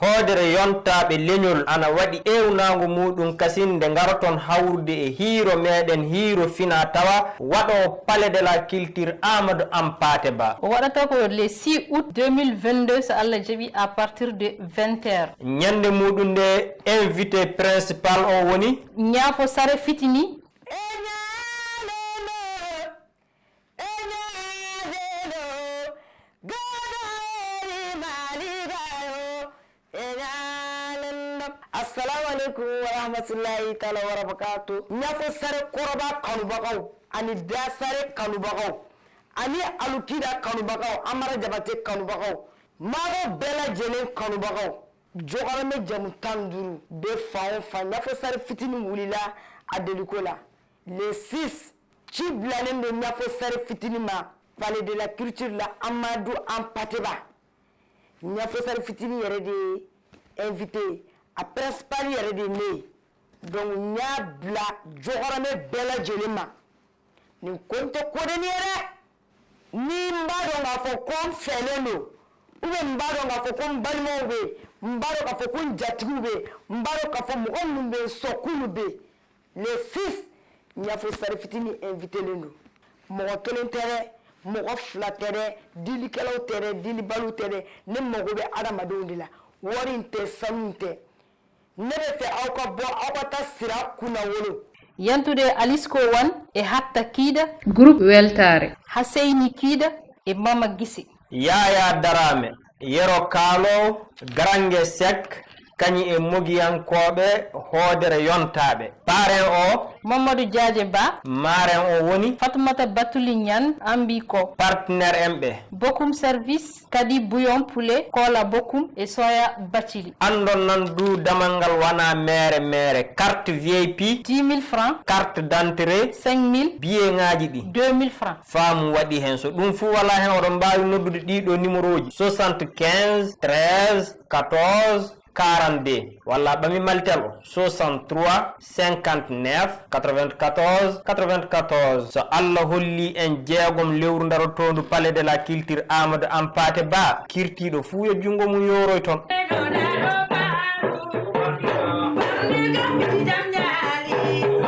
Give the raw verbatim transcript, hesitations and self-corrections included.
Hoodere yontaaɓe leñol ana waɗi eewnaango muuɗum kasin nde ngaroton hawrude e hiiro meeɗen, hiiro finaa-tawaa, waɗoowo Palais de la Culture Amadou Hampâté Bâ. O waɗata ko le six août deux mille vingt-deux, so Allah jaɓi, à partir de vingt heures. Ñannde muuɗum nde, invité principal o woni Ñaafo Sare Fitini. E ñaale ɗo, e ñaale ɗo, gaɗoori maaligayo, e ñaale ɗo. Assalamu alaikum wa rahmatullahi ta'ala wa barakatuh. Ñaafo Sare kɔrɔba kanubagaw, ani Da Sare kanubagaw, ani Alukida kanubagaw, Amara Jabate kanubagaw, mago bɛɛ lajɛlen kanubagaw. Jɔkɔrɔmɛ jamu tan ni duuru bɛ fan o fan. Ɲafo Sare Fitini wulila a deliko la. Le six, ci bilalen don Ɲafo Sare Fitini ma, Palais de la Culture la, Amadou Hampâté Bâ. Ɲafo Sare Fitini yɛrɛ de ye invité, a principal yɛrɛ de ye ne ye. Donc, n y'a bila jɔkɔrɔmɛ bɛɛ lajɛlen ma. Nin ko in tɛ ko deni ye dɛ. Ni n b'a dɔn k'a fɔ ko n fɛlen don, ou bien n b'a dɔn k'a fɔ ko n balimaw bɛ yen, n b'a dɔn k'a fɔ ko n jatigiw bɛ yen, n b'a dɔn k'a fɔ mɔgɔ minnu bɛ yen, n sɔkulu bɛ yen. Le six, Ɲafo Sare Fitini invitelen don. Mɔgɔ kelen tɛ dɛ, mɔgɔ fila tɛ dɛ, dilikɛlaw tɛ dɛ, dilibaliw tɛ dɛ. Ne mago bɛ adamadenw de la. Wari in tɛ, sanu in tɛ. Ne bɛ fɛ aw ka bɔ aw ka taa sira kunna wolo. Yantude Alisco One e Hatta Kiida. Groupe Weltaare. Haseyni Kiida e Mama Gise. Yaya Darame, Yero Kaalo, Garange Seck, kañi e mogiyankooɓe hoodere yontaaɓe. Parrain o. Mamadou Diadje Ba. Marraine o woni. Fatoumata Batouly Niane, Ambi ko. Partenaire en ɓe. Bokum Service, kadi Bouillon Poulet, Kola Bokum e Soya Bathily. Anndon nan du damal ngal wana meere meere. Carte V I P. Dix mille francs. Carte d'entrée. Cinq mille. Billet ŋaaji ɗi. Deux mille francs. Faamu waɗi heen. So ɗum fuu walaa heen, oɗon mbaawi noddude ɗii ɗoo numéro ji, soixante-quinze, treize, quatorze, quarante-deux, walla ɓami maltel o, soixante-trois, cinquante-neuf, quatre-vingt-quatorze, quatre-vingt-quatorze. So Allah holli en jeegom lewru darotoondu Palais de la Culture Amadou Hampâté Bâ, kirtiiɗo fuu yo junngo mum yooroy toon.